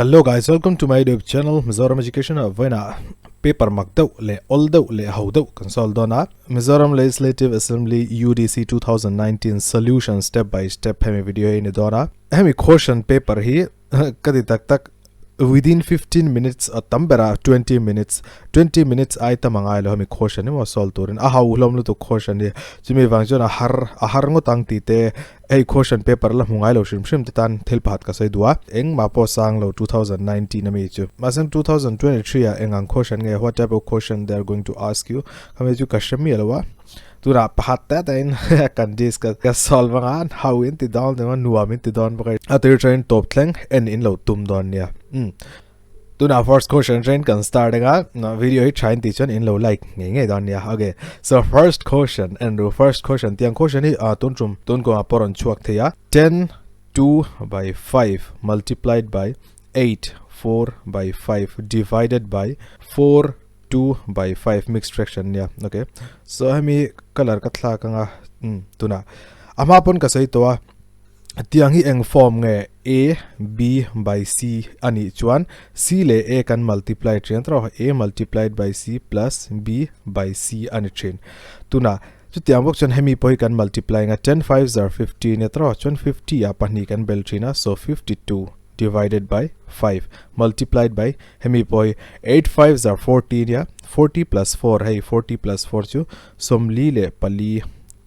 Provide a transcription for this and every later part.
Hello guys, welcome to my YouTube channel Mizoram Education a vawiinah paper mak deuh leh awl deuh leh ho deuh kan solve dawn a. Mizoram Legislative Assembly UDC 2019 solution step by step hemi video hi ni dawn a. Hemi question paper hi ka ti tak tak within 15 minutes a tam berah 20 minutes 20 minutes ai tam a ngai lo hemi question hi maw solve turin a ho hlawm lutuk question hi chumi vang chuan a har a har ngawt ang tih te hei question paper la hmu ngai lo hrim hrim te tan thil pakhat ka sawi duh a engmah pawh sang lo 2019 ami chu mahse 2023 ah eng ang question nge what type of question they are going to ask you khami chu ka hre miah lo a. Tunah pakhat te te in kan discuss ka solve anga an hau in ti dawn emaw nuam in ti dawn bawk a a tir train tawp thleng en in lo tum dawn nia umm tunah first question train kan start anga video hi tha in tih chuan in lo like ngei ngei dawn nia okay so first question en ru first question tiang question hi ah tun tum tun kawngah pawh rawn chhuak thei a ten two by five multiplied by eight four by five divided by four 2 by 5 mixed fraction nia okay so hemi color ka thlak anga um tuna a hma pawn ka sawi tawh a tiang hi eng form nge a b by c anih chuan c leh a kan multiply thin tawh a multiplied by c plus b by c ani thin tuna chutiang bawk chuan hemi pawh hi kan multiply anga 10 5 zar 50 nia tawh chuan 50 ah pahnih kan bel thin a so 52 divided by 5 multiplied by hemi pawh hi 8 5 zar 40 nia 40 plus 4 hei 40 plus 4 chu sawmli leh pali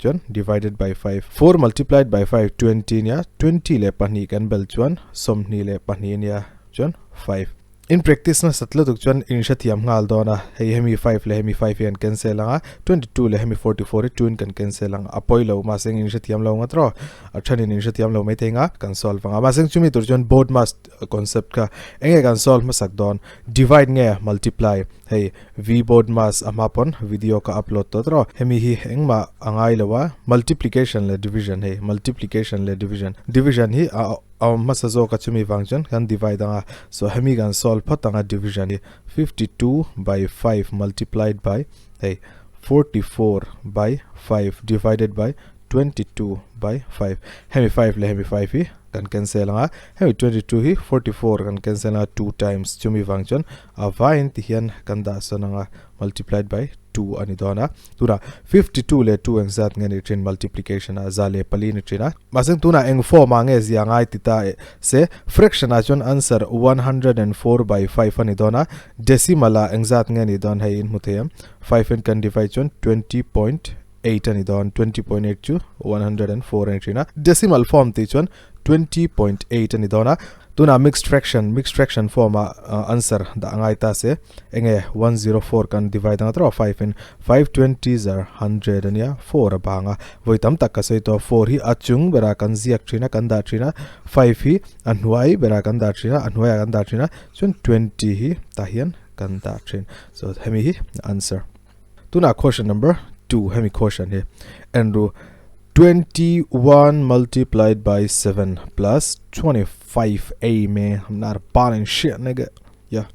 chuan divided by 5 4 multiplied by 5 20 nia 20 leh pahnih kan bel chuan sawmhnih leh pahnih nia chuan 5 In practice nasat lutuk chuan in hrethiam nghal dawn a, hei hemi 5 leh hemi 5 hi an cancel ang a, 22 leh hemi 44 hi 2 in kan cancel ang, a pawi lo mahse in hrethiam lo ngat rawh, a thenin in hrethiam lo maithei nga kan solve ang a, mahse chumi tur chuan BODMAS concept kha enge kan solve hmasak dawn, divide nge multiply, hei V BODMAS a hma pawn video ka upload tawh tawh, hemi hi engmah a ngai lo a, multiplication leh division hei multiplication leh division, division hi a. A awm hmasa zawk a chumi vang chuan kan divide ang a, so hemi kan solve phawt ang a division hi 52 by 5 multiplied by hei 44 by 5 divided by 22 by 5 hemi 5 leh hemi 5 hi kan cancel ang a, hemi 22 hi 44 kan cancel ang a 2 times chumi vang chuan a vaiin ti hian kan dah sawn ang a multiplied by 2 a ni dawn a, tunah 52 leh 2 engzat nge ni thin multiplication a za leh pali ni thin a. Mahse tunah eng form ah nge zia ngai ti ta se fraction ah chuan answer 104 by 5 a ni dawn a, decimal ah engzat nge ni dawn hei in hmu thei em 5 in kan divide chuan 20.8 a ni dawn 20.8 chu 104 a ni thin a, decimal form tih chuan 20.8 a ni dawn a, tunah mixed fraction mixed fraction form ah answer dah a ngai ta se enge 104 kan divide anga tawh 5 in 520 zar 100 ania 4 a bang a vawi tam tak ka sawi tawh 4 hi a chung berah kan ziak thin a kan dah thin a 5 hi a hnuai berah kan dah thin a a hnuaiah kan dah thin a chuan 20 hi tah hian kan dah thin so hemi hi answer Tunah question number 2 hemi question hi en ru 21 multiplied by 7 plus 25 a me I'm not a balling shit nigga yeah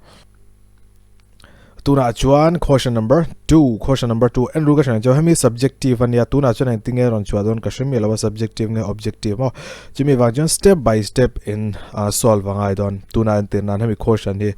tunah chuan question number 2 question number 2 en ru ka hran chu hemi subjective ania tunah chuan engtin nge rawn chhuah dawn ka hre miah lo a subjective nge objective maw chumi vang chuan step by step in uh, solve angai dawn tunah entir nan hemi question hi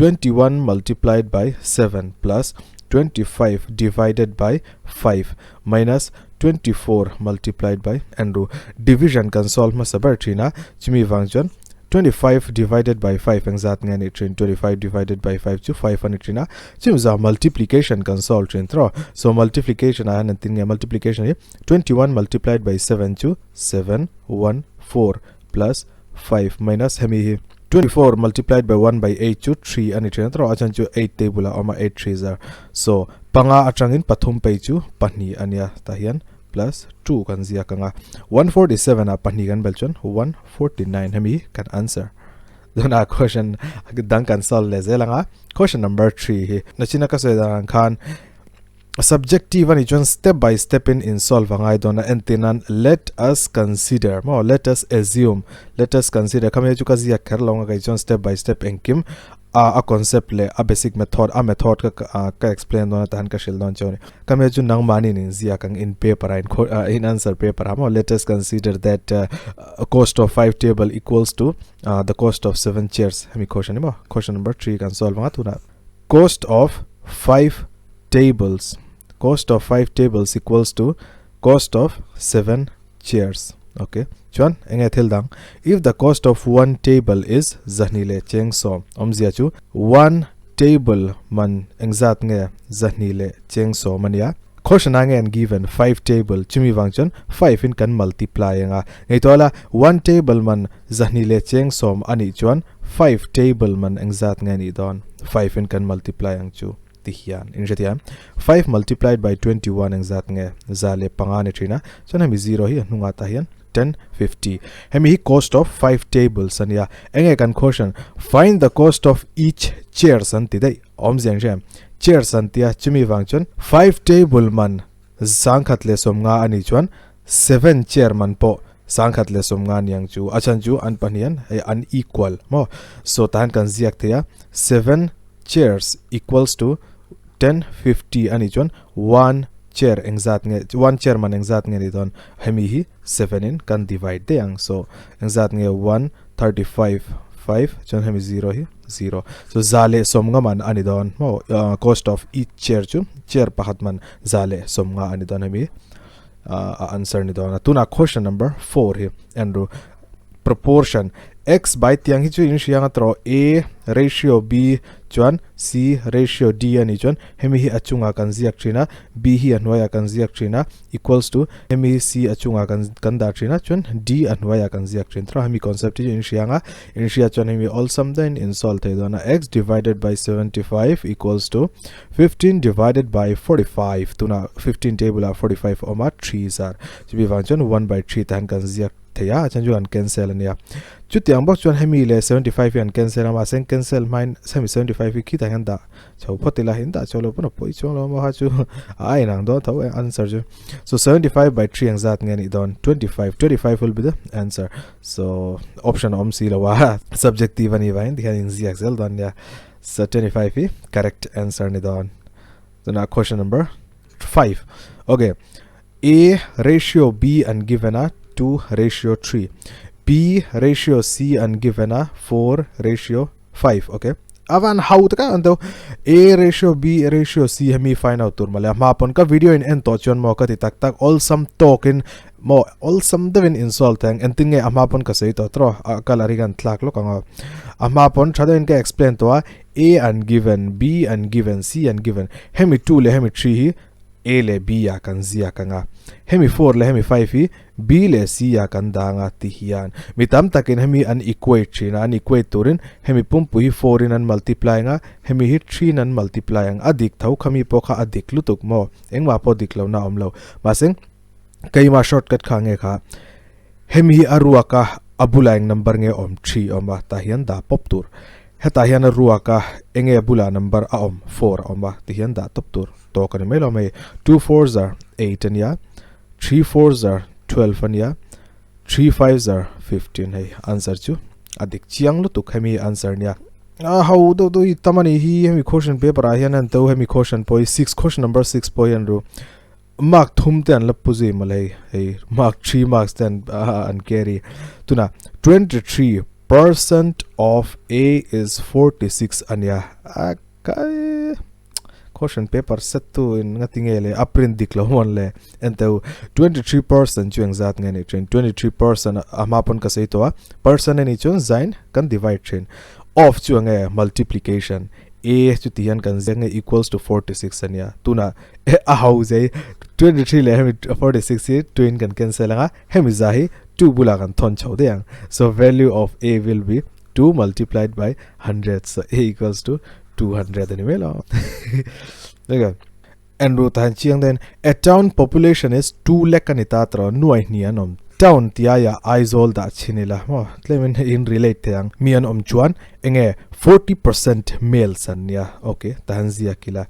21 multiplied by 7 plus 25 divided by 5 minus 24 multiplied by Andrew division kan solve hmasa ber thin a chumi vang chuan 25 divided by 5 engzat nge ni thin 25 divided by 5 chu 5 ani thin a chumi za multiplication kan solve thin tro so multiplication a hian tin nge multiplication hi 21 multiplied by 7 chu 7 1 4 plus 5 minus hemi hi 24 multiplied by 1 by 8 chu 3 ani thin atro a chan chu 8 table a awm a 8 3 zar so panga atangin pathum pei chu pahnih ania tah hian plus 2 kan ziak anga 147 ah pahnih kan bel chuan 149 hemi kan answer tuna question dang kan solve leh zel anga question number 3 hi nachina ka sawi dan ang khan Subjective a nih chuan step by step in in solve a ngai dawn a, entir nan let us consider maw let us assume let us consider khami hi chu ka ziak kher lo ang a kei chuan step by step engkim A a concept leh a basic method a method ka ka explain dawn a tahan ka hrilh dawn cheu a ni. Ka hmel chu nangmahni in inziak ang in paper ah in in answer paper ah maw let us consider that cost of five table equals to the cost of seven chairs hemi question ni maw question number three kan solve anga tunah cost of five tables cost of five tables equals to cost of seven chairs ok chuan enge thil dang if the cost of one table is zahnih leh cheng sawm awmzia chu one table man engzat nge zahnih leh cheng sawm ania question ah nge an given five table chumi vang chuan five in kan multiply anga ngaihtuah la one table man zahnih leh cheng sawm anih chuan five table man engzat nge anih dawn five in kan multiply ang chu. ti hian in hre thiam 5 multiplied by 21 engzat nge 105 ni thin a chuan hemi 0 hi a hnungah tah hian 1050 hemi hi cost of 5 tables ania enge kan question find the cost of each chairs an ti daih awmzia an hre em chairs an tia chumi vang chuan 5 table man 150 ani chuan 7 chair man pawh 150 niang chu a chhan chu an pahnih hian hei an equal maw so tah hian kan ziak thei a 7 chairs equals to 1050 a nih chuan one chair engzat nge one chair man engzat nge nih dawn hemi hi 7 in kan divide daih ang so engzat nge 135 5 chuan hemi 0 hi 0 so za leh sawm nga man a ni dawn maw cost of each chair chu chair pakhat man za leh sawm nga a ni dawn hemi a answer ni dawn a tunah question number 4 hi en ru proportion x by tiang hi chu in hria anga tawh a ratio b chuan c ratio d a nih chuan hemi hi a chungah kan ziak thin a b hi a hnuaiah kan ziak thin a equals to hemi hi c a chungah kan kan dah thin a chuan d a hnuaiah kan ziak thin tawh hemi concept hi chu in hria anga in hria chuan hemi awlsam deuhin in solve thei dawn a x divided by 75 equals to 15 divided by 45 tunah 15 table ah 45 a awm a 3 zar chumi vang chuan 1 by 3 tah hian kan ziak thei a a then chu an cancel a nia chutiang bawk chuan hemi leh 75 hi an cancel a mahse cancel hmain hemi 75 hi khitah hian dah chho phawt ila in dah chho lo pawn a pawi chuang lo maw kha chu a inang dawn tho answer chu so 75 by 3 ang zat nge nih dawn 25 25 will be the answer so option a awm si lo a subjective a nih vangin tikhian inziak zel dawn nia so 25 hi correct answer ni dawn tunah question number 5 okay A ratio B an given a 2 ratio 3 B ratio C an given a 4 ratio 5 okay avan hau taka an to A ratio B ratio C hemi find out tur male ma pon ka video in en to chuan mo ka ti tak tak awlsam tawkin mo awlsam deuhin in solve theng entin nge ama pon ka sei to tro a color hi kan thlak lawk anga ama pon tha deuhin ka explain to a A an given B an given C an given hemi 2 leh hemi 3 hi A leh B ah kan ziak ang a, hemi four leh hemi five hi B leh C ah kan dang a ti hian mi tam takin hemi an equate thin a, an equate turin hemi pumpui hi four in an multiply ang a, hemi hi three in an multiply ang, a dik tho kha mi pawh kha a dik lutuk maw, engmah pawh dik lohna a awm lo, mahse keimah shortcut kha nge kha hemi hi a ruak a, a bulah eng number nge awm three a awm a, tah hian dah pawp tur, hetah hian a ruak a enge bulah number a awm four a awm a tihian dah tawp tur. Tawk a ni mai lo mai. Two fours are eight a nia, three fours are twelve a nia, three fives are fifteen hei answer chu a dik chiang lutuk hemi answer nia. A ho deuh deuh hi tam a ni hi hemi question paper ah hian an to hemi question pawh hi six question number six pawh hi an ru mark thum te an la pu zui mawle hei hei mark three marks te an an carry tunah 23% of A is 46 a nia a kai Question paper set tu in nga ti nge le a print dik lo mawn le enteu 23% chu engzat nge ni thin 23% a hma pawn ka sei tawh a percent ani chuan zain kan divide thin of chu enge multiplication a chu ti hian kan ziak nge equals to 46 ania tuna a ho zei 23 leh hemi 46 hi 2 in kan cancel anga hemi za hi 2 bulah kan thawn chho daih ang so value of a will be 2 multiplied by 100 so a equals to 200 ani mai lo okay Andrew tan chiang den a town population is 2 lakh ani ta tro nuai hni an om town tiaya Aizawl da chinila mo tlemin in relate theang mi an om chuan enge 40% males an nia okay tan zia kila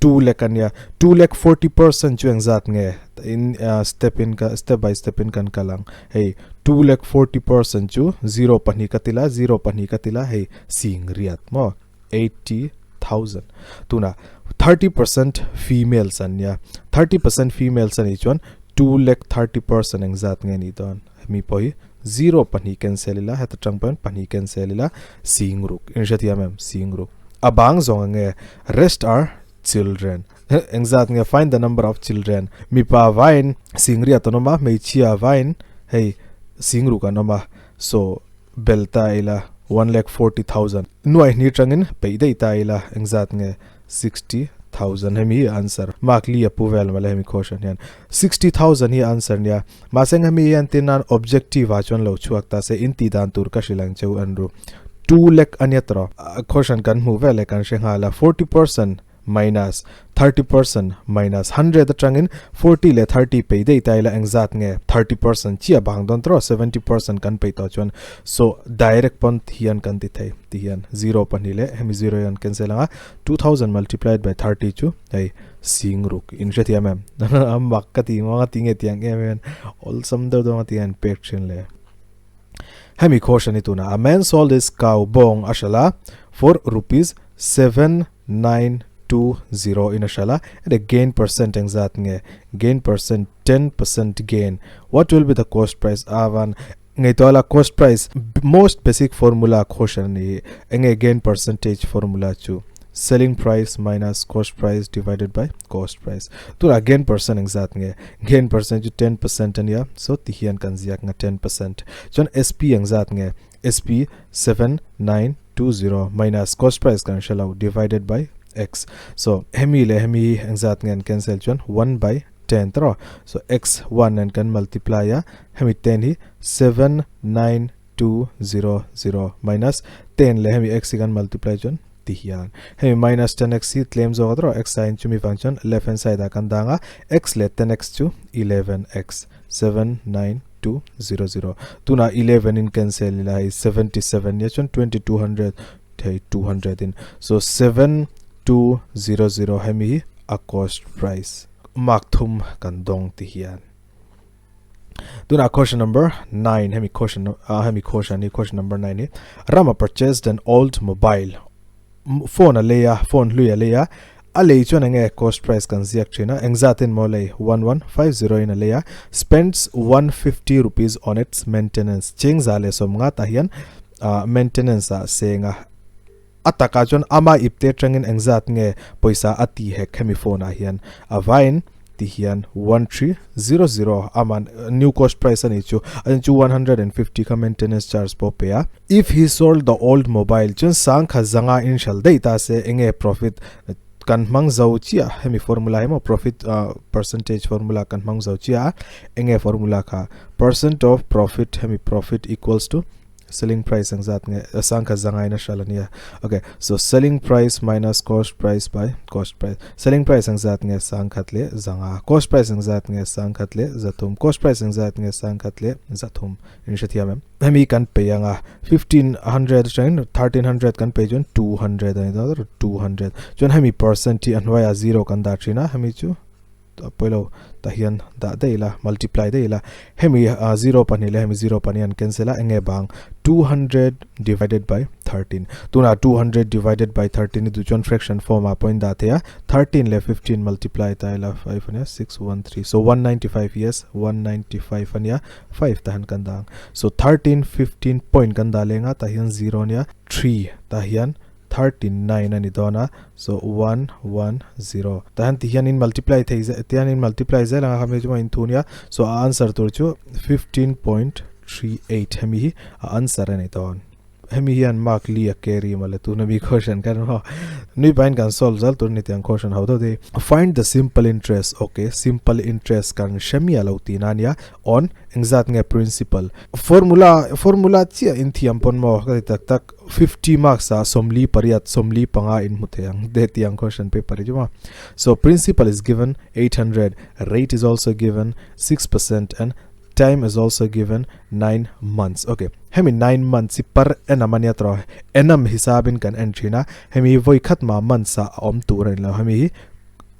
2 lakh ania 2 lakh 40% chu engzat nge in step in ka step by step in kan kalang hei 2 lakh 40% chu 0 pahnih ka tila 0 pahnih ka tila hei sing riat maw. 80,000. Tuna 30% females an nia. 30% females anih chuan 2 lakh 30% engzat nge nih dawn? Hemi pawh hi zero pahnih cancel ila, heta tang pawhin pahnih cancel ila, sing ruk. In hrethiam em? Sing ruk. A bang zawng enge? Rest are children. Engzat nge? Find the number of children. Mipa vain sing riat an awm a, hmeichhia vain hei sing ruk an awm a. So bel ta ila 1,40,000. Nuai hni tangin peih daih ta ila engzat nge? 60,000 hemi hi answer. Mark li a pu vel mawle hemi question hian. 60,000 hi answer nia. Mahse hemi hian tin nan objective ah chuan lo chhuak ta se in tih dan tur ka hrilh ang cheu an ru. 2 lakh ania tawh. Question kan hmuh vel leh kan hre nghal a. 40% minus 30% minus 100 atangin 40 leh 30 pei daih ta ila engzat nge 30% chiah bang dawn tawh 70% kan peih tawh chuan so direct pawn hian kan ti thei ti hian 0 pahnih leh hemi 0 hian cancel anga 2000 multiplied by 30 chu hei sing ruk in hrethiam em a mak ka ti ngawng a ti nge tiang em em awlsam deuh deuh a ti hian pek thin le hemi question hi tuna a man sold his cow bawng a hralh a for rupees 7920 in a hralh a and a gain percent engzat nge gain percent 10% gain what will be the cost price avan ngaihtuah la cost price most basic formula question a ni hi enge gain percentage formula chu selling price minus cost price divided by cost price tunah gain percent engzat nge gain percent chu 10% a nia so tihian kan ziak nga 10% chuan sp engzat nge sp 7920 minus cost price kan hre lo divided by x so hemi leh hemi hi engzat nge an cancel chuan 1 by 10 tawh so x 1 nen kan multiply a hemi 10 hi 79200 minus 10 leh hemi x hi kan multiply chuan ti hian hemi minus 10x hi tlem zawk a tawh x a in chumi vang chuan left hand side ah kan dang a x leh 10x chu 11x 79200 tunah 11 in cancel ila hei 77 nia chuan 2200 hei 200 in so 7200 hemi hi a cost price mark thum kan dawng ti hian tunah question number 9 hemi question uh, hemi question hi question number 9 hi Rama purchased an old mobile phone a lei a phone hlui a lei a a lei chuan enge cost price kan ziak thin a engzatin maw lei 1150 in a lei a spends 150 rupees on its maintenance cheng za leh sawm nga tah hian uh, maintenance ah seng a A takah chuan ama ipte atangin engzat nge pawisa a ti hek hemi phone ah hian a vain ti hian 1300 aman new cost price a nih chu a then chu 150 kha maintenance charge pawh pe a. If he sold the old mobile chuan sangkha zanga in hral daih ta se enge profit kan hmang zo chiah hemi formula hi maw profit percentage formula kan hmang zo chiah a enge formula kha percent of profit hemi profit equals to selling price ang zat nge sangkha zangai na hral ania okay so selling price minus cost price by cost price selling price ang zat nge sangkhat le zanga cost price ang zat nge sangkhat le zathum cost price ang zat nge sangkhat le zathum in hre thiam em hemi kan pe anga 1500 atangin 1300 kan pe chuan 200 ani ta 200 chuan hemi percent hi a hnuaiah zero kan dah thin a hemi chu pawilo tah hian dah daih ila multiply daih ila hemi zero pahnih leh hemi zero pahnih an cancel a enge bang 200 divided by 13 tunah 200 divided by 13 hi duh chuan fraction form ah pawhin dah thei a 13 leh 15 multiply ta ila 5 ania 613 so 195 yes 195 ania 5 tah hian kan dah ang so 13 15 point kan dah leng a tah hian zero ania 3 tah hian 39 a ni dawn a so 1 1 0 tah hian ti hian in multiply thei zel ti hian in multiply zel ang a khami chu in thu nia so a answer tur chu 15.38 hemi hi a answer a ni dawn hemi hian mark li a carry mawle tuna mi question kan maw nui pahin kan solve zal tur ni tiang question ho deuh te find the simple interest okay simple interest kan hre miah lo tihna ania on engzat nge principal formula formula chiah in thiam pawn maw ka ti tak tak 50 marks ah 48 45 in hmu thei ang te tiang question paper hi chu maw so principal is given 800 rate is also given 6% and time is also given 9 months okay hemi 9 months hi per annum ania tawh annum hisabin kan en thin a hemi hi vawi khat mah months ah a awm tur a ni lo hemi hi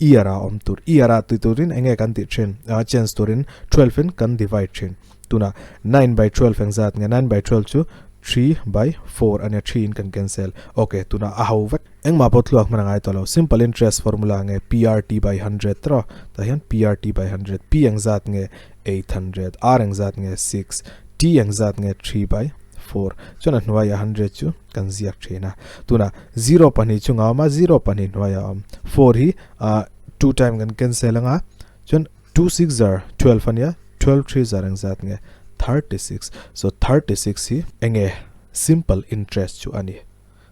year ah a awm tur year ah tih turin enge kan tih thin ah change turin 12 in kan divide thin tuna 9 by 12 engzat nge 9 by 12 chu. 3 by 4 ania 3 in kan cancel. Ok tuna a ho vek. Engmah pawh thluak hman a ngai tawh lo. Simple interest formula nge PRT by 100 tawh tah hian PRT by 100 P engzat nge 800 R engzat nge 6 T engzat nge 3 by 4 chuan a hnuaiah 100 chu kan ziak thin a. Tunah 0 pahnih chungah a awm a 0 pahnih hnuaiah a awm. 4 hi ah 2 time kan cancel anga chuan 2 6 zar 12 ania 12 3 zar engzat nge 36 so 36 hi enge simple interest chu a ni.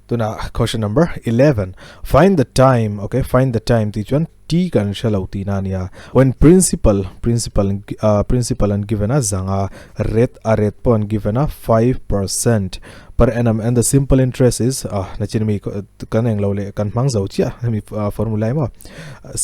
Tuna question number 11 find the time okay find the time tih chuan t kan hre lo tihna a nia when principal principal uh, principal an given a zanga rate a rate pawh an given a 5% per annum and the simple interest is uh, nachin mi kan eng lo le kan hmang zo chiah hemi uh, formula emaw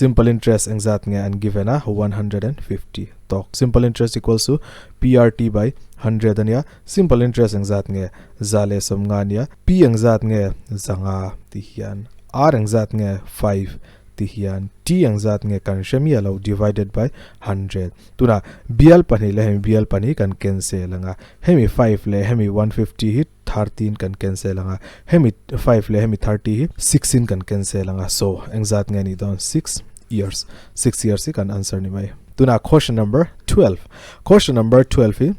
simple interest engzat nge an given a 150 tok simple interest equals to prt by 100 ania Simple interest engzat nge 150 ania, P engzat nge 500 ti hian, R engzat nge 5 ti hian, T engzat nge kan hre miah lo divided by 100. Tunah bial pahnih leh hemi bial pahnih kan cancel anga, hemi 5 leh hemi 150 hi 13 kan cancel anga, hemi 5 leh hemi 30 hi 6 in kan cancel anga, so engzat nge nih dawn 6 years, 6 years hi kan answer ni mai. Tunah question number 12, question number 12 hi.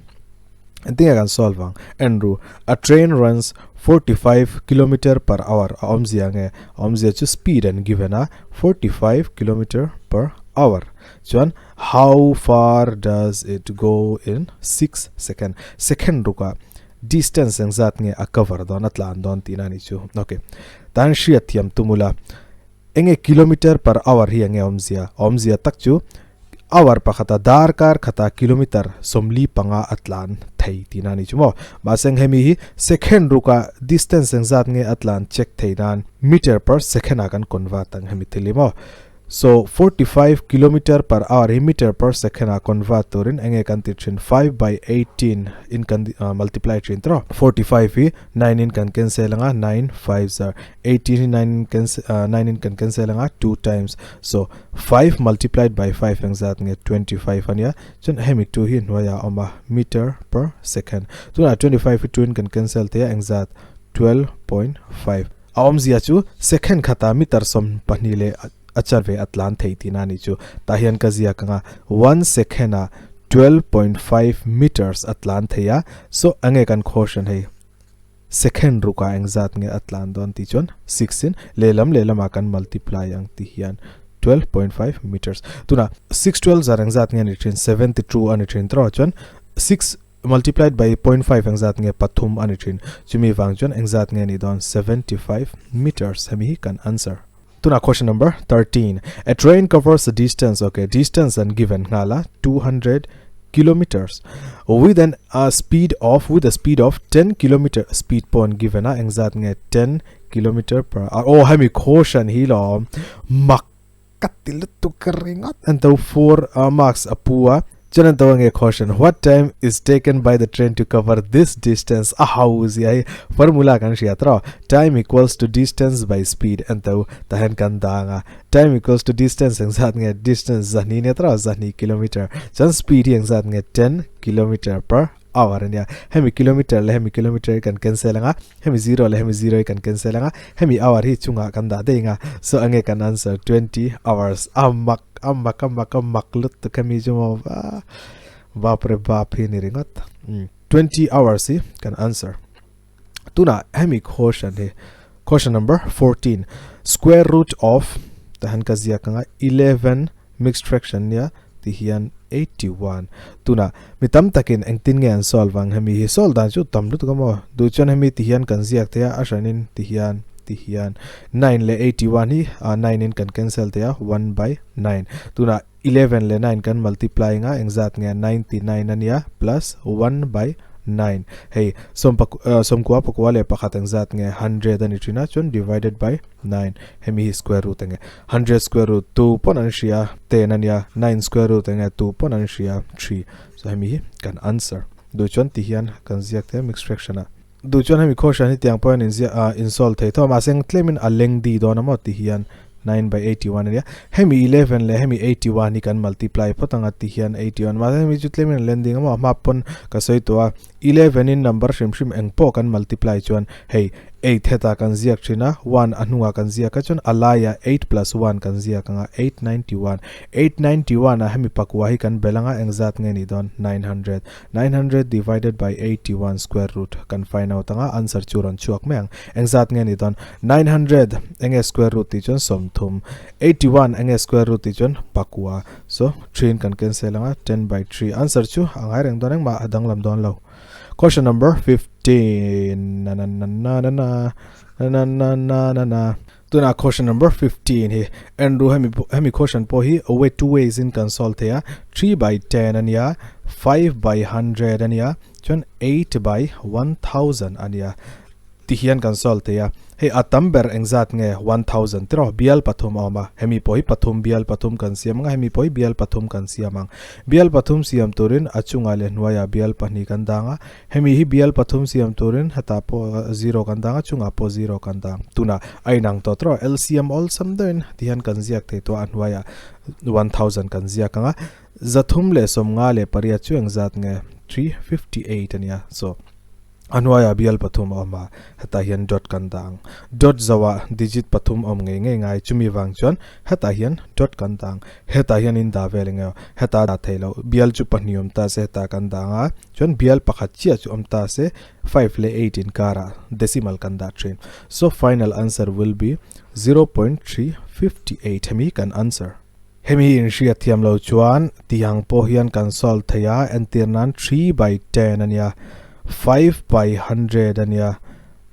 Engtinge kan solve ang? Andrew, A train runs 45 kilometer per hour a awmzia nge? A awmzia chu speed an given a, 45 kilometer per hour. Chuan how far does it go in 6 second? Second rukah distance engzat nge a cover dawn, a tlan dawn tihna a nih chu. Okay. Tan hriat thiam tum ula. Enge kilometer per hour hi enge awmzia? A awmzia tak chu hour pakhata darkar khata kilometer 45 a tlan thei tihna a ni chu maw. Mahse eng hemi hi second ruka distance engzat nge a tlan check thei nan meter per second ah kan convert ang hemi thil hi maw. So 45 kilometer per hour hi meter per second ah convert turin enge kan ti thin 5 by 18 in kan multiply thin tawh. 45 hi 9 in kan cancel anga 9 5 zar 18 hi 9 in cancel 9 in kan cancel anga 2 times so 5 multiplied by 5 engzat nge 25 ania chuan hemi 2 hi hnuaiah a awm a meter per second tunah 25 hi 2 in kan cancel thei a engzat 12.5 a awmzia chu second khata meter 12 leh a charve a tlan thei tihna a nih chu tah hian ka ziak anga 1 second ah 12.5 meters a tlan thei a so enge kan quotient hei Second rukah engzat nge a tlan dawn tih chuan 6 in lehlam lehlamah kan multiply ang tih hian 12.5 meters. Tunah 6 12 zar engzat nge a ni thin 72 a ni thin tawh chuan 6 multiplied by 0.5 engzat nge pathum a ni thin. Chumi vang chuan engzat nge a nih dawn 75 meters hemi hi kan answer. Tunah question number 13. A train covers a distance, okay, distance an given nghal a 200 kilometers with an a speed of with a speed of 10 kilometer speed pawh an given a engzat nge 10 kilometer per hour. Oh hemi quotient hi lo mak ka ti lutuk ka ringawt an to 4 uh, marks a pu a. Chuan an to nge caution what time is taken by the train to cover this distance a ho zia hi formula kan hria tawh time equals to distance by speed an to tahen kan dang a time equals to distance engzat nge distance zahni nia tawh zahni kilometer chuan speed hi engzat nge 10 kilometer per hour ania hemi kilometer leh hemi kilometer hi kan cancel anga hemi zero leh hemi zero hi kan cancel anga hemi hour hi chungah kan dah daih anga so enge kan answer 20 hours a mak a mak a mak a mak lutuk hemi chu maw va bap re bap hi ni ringawt 20 hours hi kan answer tunah hemi question hi question number 14 square root of tahan ka ziak anga 11 mixed fraction nia ti hian 81 tunah mi tam takin engtin nge an solve ang hemi hi solve dan chu tam lutuk a maw duh chuan hemi ti hian kan ziak thei a a hranin ti hian ti hian 9 leh 81 hi 9 in kan cancel thei a 1 by 9 tunah 11 leh 9 kan multiply anga engzat nge 99 ania plus 1 by 9 hei sawmkua pakua leh pakhat engzat nge 100 a ni thin a chuan divided by 9 hemi hi square root enge 100 square root 2 pawn an hria 10 ania 9 square root enge 2 pawn an hria 3 so hemi hi kan answer duh chuan ti hian kan ziak thei a mixed fraction ah duh chuan hemi quotient hi tiang pawh hian in ziak ah in solve thei tho a mahse tlem in a lengthy dawn a maw ti hian 9 by 81 ania hemi 11 leh hemi 81 hi kan multiply phawt anga ti hian 81 mahse hemi chu tlem in a lengthy ang a maw a hma pawn ka sawi tawh a. 11 in number hrim hrim eng pawh kan multiply chuan hei 8 hetah kan ziak thin a, 1 a hnungah kan ziak a chuan a laiah 8 plus 1 kan ziak ang a, 891. 891 ah hemi pakua hi kan belh ang a, engzat nge nih dawn? 900. 900 divided by 81 square root kan find out ang a, answer chu rawn chhuak mai ang. Engzat nge nih dawn? 900 enge square root tih chuan 30, 81 enge square root tih chuan pakua. So, 3 in kan cancel ang a, 10 by 3. Answer chu a ngai reng dawn engmah a danglam dawn lo. Question number 15. Na na na na na na na na na na na. Tuna question number 15 hi Andrew hemi hemi question pawh hi way two ways in kan solve thei a 3 by 10 ania 5 by 100 ania chuan 8 by 1000 ania ti hian kan solve thei a hei a tam ber engzat nge 1000 tiraw bial pathum a awm a hemi pawh hi pathum bial pathum kan siam ang a hemi pawh hi bial pathum kan siam ang bial pathum siam turin a chungah leh hnuaiah bial pahnih kan dang a Hemi hi bial pathum siam turin hetah pawh zero kan dang a, chungah pawh zero kan dang. Tunah a inang tawh tawh a, LCM awlsam deuhin tihian kan ziak thei tawh a, a hnuaiah 1000 kan ziak ang a, 358 chu engzat nge? 358 a nia. So, a hnuaiah bial pathum a awm a, hetah hian dot kan dah ang. Dot zoah digit pathum awm ngei ngei ngai, chumi vang chuan hetah hian dot kan dah ang. Hetah hian in dah vel eng emaw, hetah dah thei loh, bial chu pahnih awm ta se hetah kan dah ang a, Chuan bial pakhat chiah chu awm ta se 5 leh 8 inkarah decimal kan dah thin. So final answer will be 0.358 hemi kan answer. Hemi hi inhriat thiam lo chuan tihang pawh hian kan solve thei a, entir nan 3 by 10 ania, 5 by 100 ania,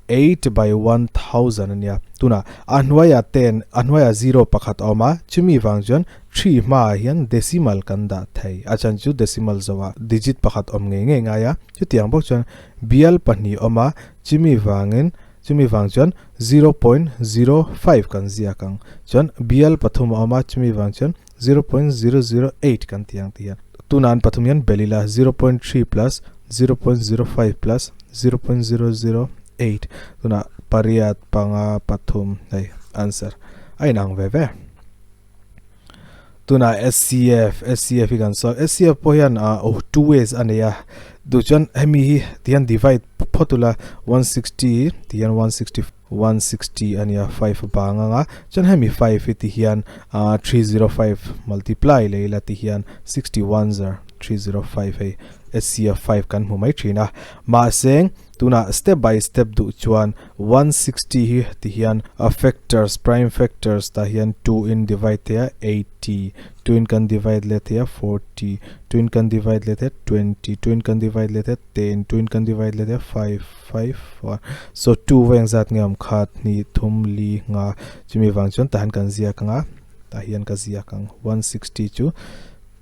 8 by 1000 ania. Tunah a hnuaiah ten a hnuaiah zero pakhat a awm a, chumi vang chuan 3 hmaah hian decimal kan dah thei. A chhan chu decimal zoah digit pakhat awm ngei ngei ngai a. Chutiang bawk chuan bial pahnih awm a, chumi vangin chumi vang chuan 0.05 kan ziak ang. Chuan bial pathum a awm a, chumi vang chuan 0.008 kan ti ang ti hian. Tunah an pathum hian bel ila 0.3 plus 0.05 plus 0.008 tunah pariat panga pathum hei answer a inang ve ve. Tunah SCF SCF hi kan sawi SCF pawh hian ah two ways a nei a duh chuan hemi hi tihian divide phawt ula 160 tihian 160 160 a nia 5 bang anga chuan hemi 5 hi tihian 305 multiply leh ila tihian 61 zar 305 hei SCF 5 kan hmu mai thin a mahse tunah step by step duh chuan 160 hi tihian a factors prime factors tah hian 2 in divide thei a 80 2 in kan divide leh thei a 40 2 in kan divide leh thei a 20 2 in kan divide leh thei a 10 2 in kan divide leh thei a 5 5 4 so 2 va engzat nge awm khat hnih thum li nga chumi vang chuan tah hian kan ziak ang a tah hian ka ziak ang 160 chu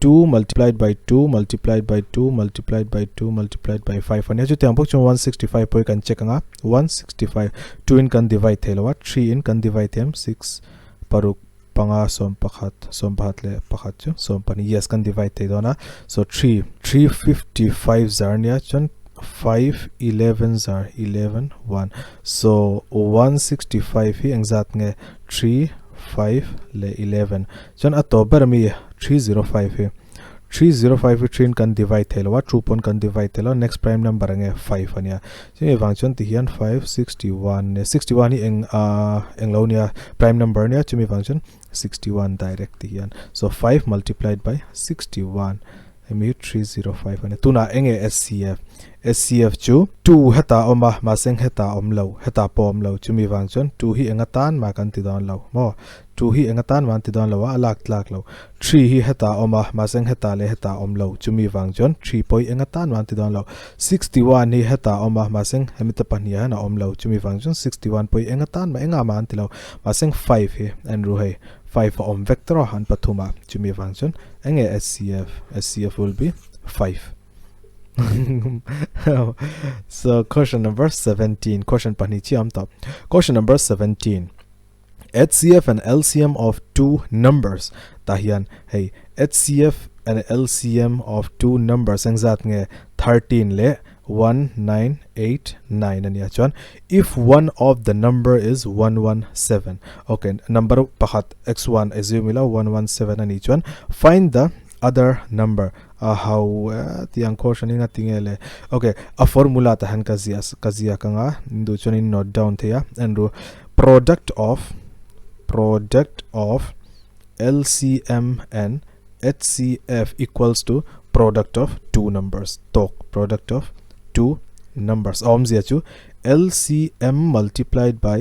2 multiplied by 2 multiplied by 2 multiplied by 2 multiplied by 5 ania chutiang bawk chuan 165 pawh hi kan check ang a 165 2 in kan divide thei lo a 3 in kan divide them 6 paruk panga sawm pakhat sawm pakhat leh pakhat chu sawm pahnih yes kan divide thei dawn a so 3 355 zar nia chuan 5 11 zar 11 1 so 165 hi engzat nge 3 5 leh 11 chuan a tawp ber ami 305 hi 305 hi 3 in kan divide thei lo a 2 pawn kan divide thei lo next prime number enge 5 ania chumi vang chuan ti hian 5 61 nia 61 hi eng ah eng lo nia prime number ania chumi vang chuan 61 direct ti hian so 5 multiplied by 61 hemi 305 ania tunah enge SCF SCF chu 2 heta awm a mahse heta awm lo heta pawh awm lo chumi vang chuan 2 hi enga tan mah kan ti dawn lo maw 2 hi enga tan mah an ti dawn lo a a lak tlak lo 3 hi heta awm a mahse heta leh heta awm lo chumi vang chuan 3 pawh hi enga tan mah an ti dawn lo 61 hi heta awm a mahse hemi te pahnih ah hian a awm lo chumi vang chuan 61 pawh hi enga tan mah enga mah an ti lo mahse 5 hi Andrew hei 5 a awm vek tawh a an pathum ah chumi vang chuan enge SCF SCF will be 5 so question number 17 question pahnih chi awm tawh question number 17 HCF and LCM of two numbers tah hian hei HCF and LCM of two numbers engzat nge 13 leh 1989 ania chuan if one of the number is 117 okay number pakhat x1 assume ila 117 ani chuan find the other number a ho e tiang question hi nga tinge le okay a formula ta han ka zia ka zia ka nga du chuan in note down theia en ru product of product of LCM and HCF equals to product of two numbers tok product of two numbers awmzia chu LCM multiplied by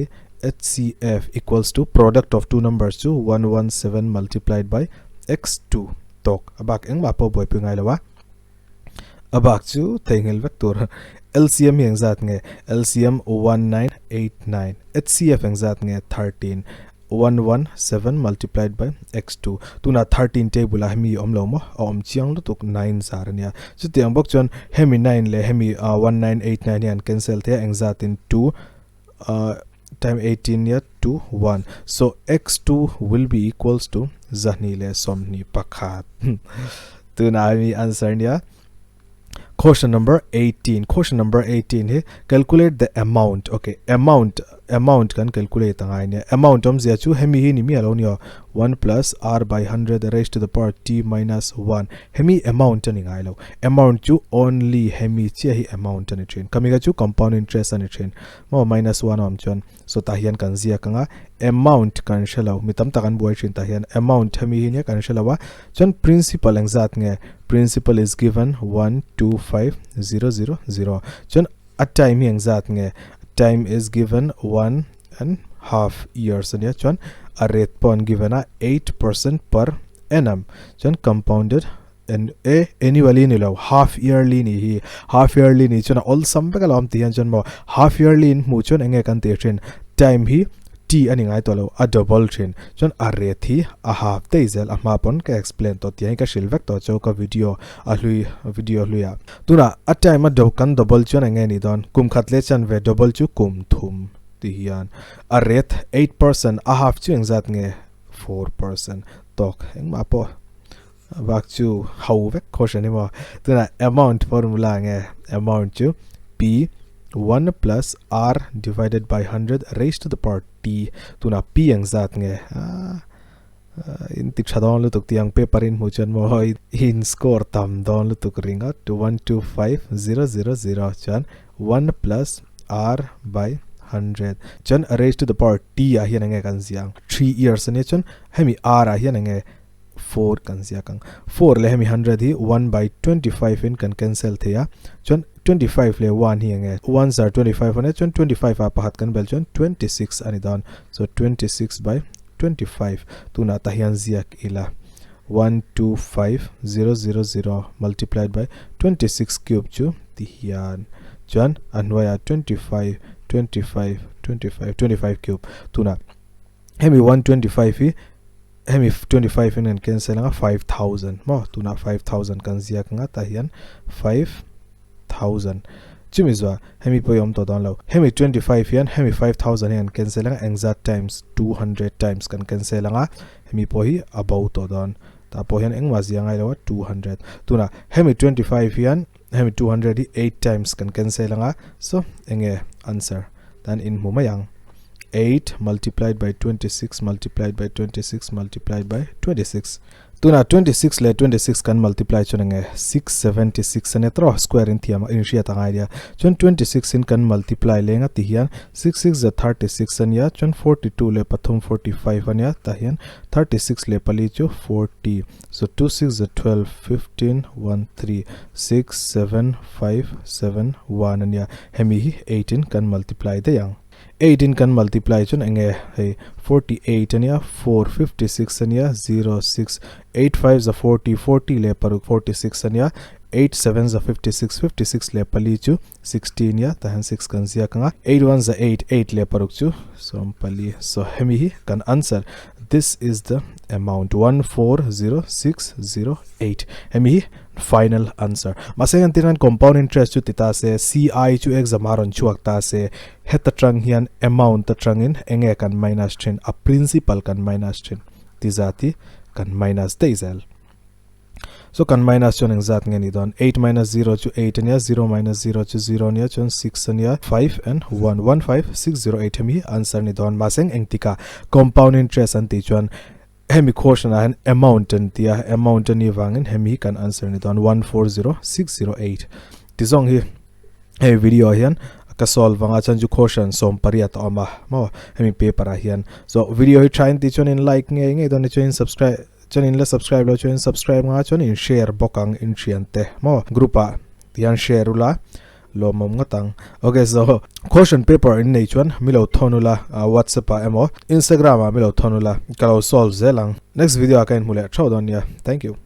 HCF equals to product of two numbers chu 117 multiplied by x2 tok a bak engmah pawh buaipui ngai lo a a bak chu theihnghilh vek tur LCM hi engzat nge LCM 1989 HCF engzat nge 13 117 multiplied by x2 tunah 13 table ah hemi awm lo maw a awm chiang lutuk 9 zar ania chutiang bawk chuan hemi 9 leh hemi 1989 hi an cancel thei a engzatin 2 time 18 nia 2 1 so x2 will be equals to 221 tunah hemi answer nia question number 18 question number 18 hi calculate the amount okay amount amount kan calculate angai nia amount awmzia chu hemi hi ni mi alo nia 1 plus r by 100 raised to the power t minus 1 hemi amount ani ngai lo amount chu only hemi chiah hi amount ani thin kami kha chu compound interest ani thin maw minus 1 a awm chuan so tah hian kan ziak anga amount kan hre lo mi tam tak an buai thin tah hian amount hemi hi nia kan hre lo a chuan principal engzat nge principal is given 1 2 5 0 0 0 chuan a time hi engzat nge time is given 1 and half years ania chuan a rate pawh an given a 8% per annum chuan compounded an e annually ni lo half yearly ni hi half yearly ni chuan a awlsam vek alawm tih hian chuan maw half yearly in hmuh chuan enge kan tih thin time hi t a ni ngai tawh lo a double thin chuan a rate hi a half daih zel a hma pawn ka explain tawh tih hian ka hrilh vek tawh chu ka video a hlui video hluiah tunah a time a kan double chuan enge ni dawn kum khat leh chanve double chu kum thum tih hian a rate 8% a half chu engzat nge 4% tawk engmah pawh A bak chu ho vek khawsh a ni maw? Tunah amount formula nge amount chu P 1 plus R divided by 100 raised to the power T tunah P ang zat nge in ti tha dawn lutuk tih ang paper in hmuh chuan maw in score tam dawn lutuk ringawt 1 2 5 0 0 0 chuan 1 plus R by 100 chuan raised to the power T ah hian enge kan ziah ang 3 years ania chuan hemi R ah hian enge 4 kan ziak ang. 4 leh hemi 100 hi 1 by 25 in kan cancel thei a. Chuan 25 leh 1 hi enge 1 zar 25 ania chuan 25 ah pakhat kan bel chuan 26 a ni dawn. So 26 by 25 tunah tah hian ziak ila 1 2 5 0 0 0 multiplied by 26 cube chu ti hian chuan a hnuaiah 25 25 25 25 cube tunah hemi 125 hi hemi 25 in kan cancel anga 5000 maw tunah 5000 kan ziak anga tah hian 5000 chumi zuah hemi pawh hi awm tawh dawn lo hemi 25 hian hemi 5000 hi kan cancel anga engzat times 200 times kan cancel anga hemi pawh hi a bo tawh dawn tah pawh hian engmah zia ngai lo a 200 tunah hemi 25 hian hemi 200 hi 8 times kan cancel anga so enge answer tan in hmu mai ang 8 multiplied by 26 multiplied by 26 multiplied by 26 tuna 26 leh 26 kan multiply chuan enge 676 ania tawh square in thiam in hriat angai ania chuan 26 in kan multiply lenga ti hian 6 6 za 36 ania chuan 42 leh pathum 45 ania tah hian 36 leh pali chu 40 So 2 6 za 12 15 1 3 6 7 5 7 1 ania hemi hi 8 in kan multiply daih ang 8 in kan multiply chuan enge hei 48 ania 4 56 ania 0 6 8 5 za 40 40 leh paruk 46 ania 8 7 za 56 56 leh pali chu 60 ania tah hian 6 kan ziak anga 8 1 za 8 8 leh paruk chu sawmpali so hemi hi kan answer this is the amount 140608 hemi hi final answer mahse kan tin compound interest chu ti ta se ci chu exam a rawn chhuak ta se heta tang hian amount atangin enge kan minus thin a principal kan minus thin ti zati kan minus daih zel. So kan minus chuan engzat nge ni dawn 8 minus 0 chu 8 ania 0 minus 0 chu 0 ania chuan 6 ania 5 and 1 1 5 6 0 8 hemi answer ni dawn mahse engtika compound interest an tih chuan Hemi question ah hian amount an tia, amount a nih vangin hemi hi kan answer ni dawn 140608 ti zawng hi hei video ah hian ka solve anga chuan chu question 18 a awm a maw hemi paper ah hian. So video hi tha in tih chuan in like ngei ngei dawn ni chuan in subscribe chuan in la subscribe lo chuan in subscribe anga chuan in share bawk ang in thian te maw group ah tihian share ula lawmawm ngawt ang. Ok so question paper in nei chuan milo thawn ula whatsapp ah emaw instagram ah milo thawn ula ka lo solve zel ang. Next video ah ka inhmu leh theuh dawn nia. Thank you.